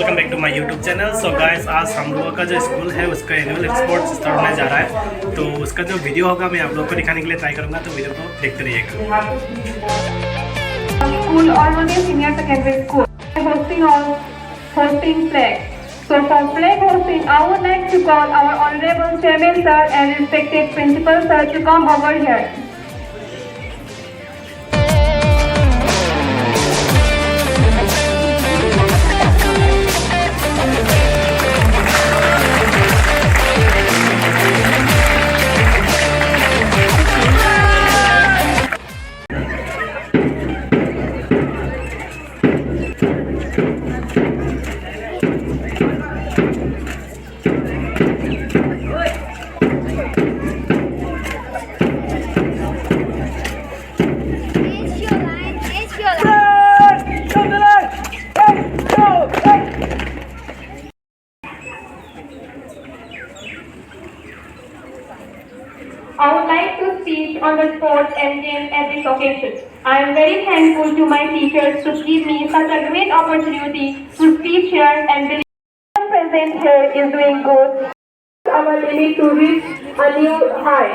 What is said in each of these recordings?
Welcome back to my YouTube channel. So guys, आज हम लोगों का जो स्कूल है, उसका एनुअल स्पोर्ट्स स्टार्ट होने जा रहा है। तो उसका जो वीडियो होगा, मैं आप लोगों को दिखाने के लिए ट्राई करूँगा। तो वीडियो को देखते रहिएगा। School, Arunodaya Senior Secondary School, hoisting of hoisting flag. So for flag hoisting, I would like to call our honorable chairman sir and respected principal sir to come over here. It's your line. It's your line. I would like to speak on the sports and games at this occasion. I am very thankful to my teachers to give me such a great opportunity to speak here and believe everyone present here is doing good. Our limit to reach a new high.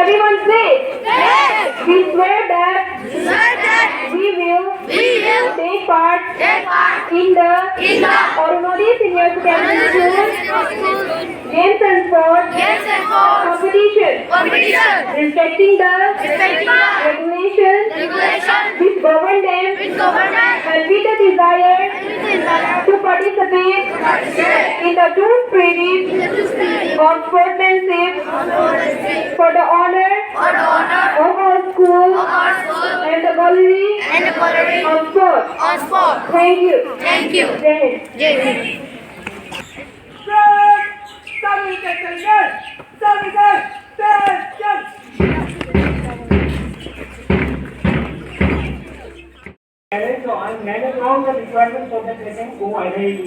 Everyone say, Yes! We swear that Swear that we will we will take part take part in the in the Arunodaya Senior Secondary School School Games and Sports Games and Sports Competition, Competition, respecting the respecting the regulations regulation which govern them which govern them and with the desire and with the desire to participate to participate in the true spirit in the true spirit of sportsmanship of sportsmanship for the honor for the honor of our school of our school and the glory and the glory of sport. Of sport. Thank you. Thank you. Jai Hind. Jai Hind. So I manage all the requirements so that they can go ahead.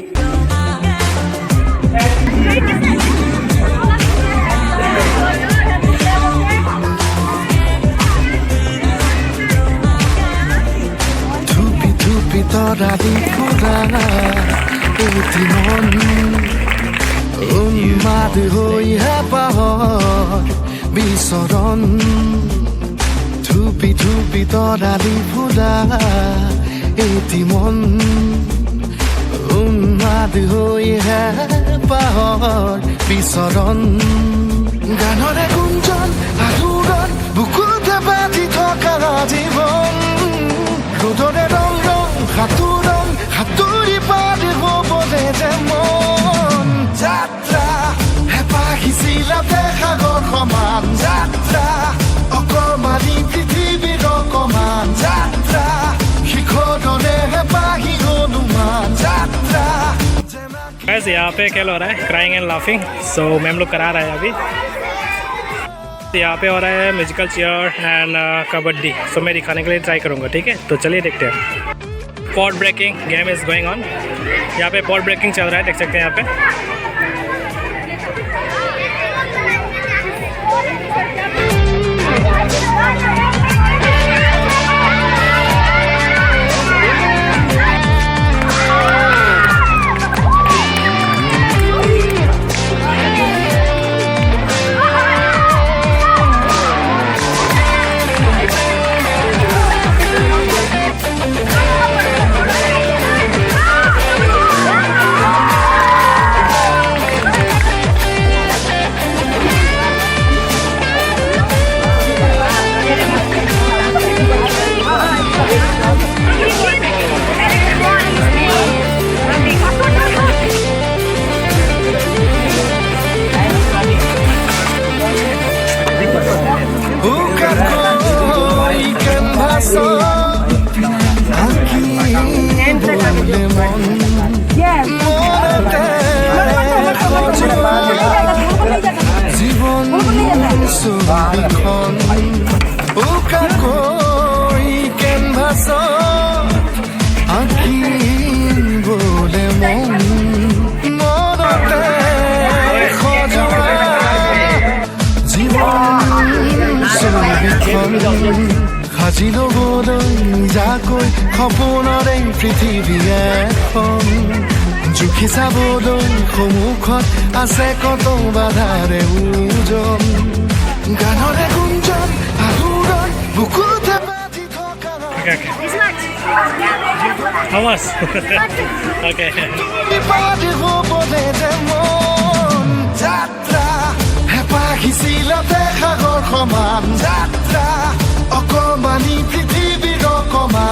থুপি থুপি Tarali ফুৰা এটি মন উন্মাদ হৈ হেঁপাহৰ বিচৰণ। থুপি থুপি তৰালি ফুৰা এটি মন উন্মাদ হৈ হেঁপাহৰ বিচৰণ। গানৰে গুঞ্জন আলোড়ন বুকুতে বাজি থকা জীৱন। ৰ'দৰে ৰং ৰং সাঁতোৰণ সাঁতুৰি পাৰ হ'বলে যে মন। যাত্ৰা হেঁপাহ সিঁচিলাতে সাগৰ সমান। যাত্ৰা অকমানি পৃথিৱীৰ অকমান। যাত্ৰা শিখৰৰে হেঁপাহি হনুমান। যাত্ৰা। गाइस, यहाँ पे खेल हो रहा है crying and laughing. So ma'am लोग करा रहा है अभी। यहाँ पे हो रहा है म्यूजिकल चेयर एंड कबड्डी। सो मैं दिखाने के लिए ट्राई करूँगा, ठीक है? तो चलिए देखते हैं। Pot breaking game is going on. यहाँ पे पॉट ब्रेकिंग चल रहा है, देख सकते हैं यहाँ पे। উকাকৈ কেনভাছত আঁকিবলে মন, মনতে সজোৱা জীৱন ছবিখন। উকাকৈ কেনভাছত আঁকিবলে মন, মনতে সজোৱা জীৱন ছবিখন। সাজি ল'বলৈ নিজাকৈ সপোনৰে পৃথিৱী এখন জুখি চাবলৈ সন্মুখত আছে কত বাধাৰে ওজন গানৰে গুঞ্জন আলোড়ন বুকুতে বাজি থকা Okay. This much. How much? Okay. পাৰ হ'বলে যে মন যাত্ৰা হেঁপাহ সিঁচিলতে সাগৰ সমান যাত্ৰা অকমানি পৃথিৱীৰ অকমান।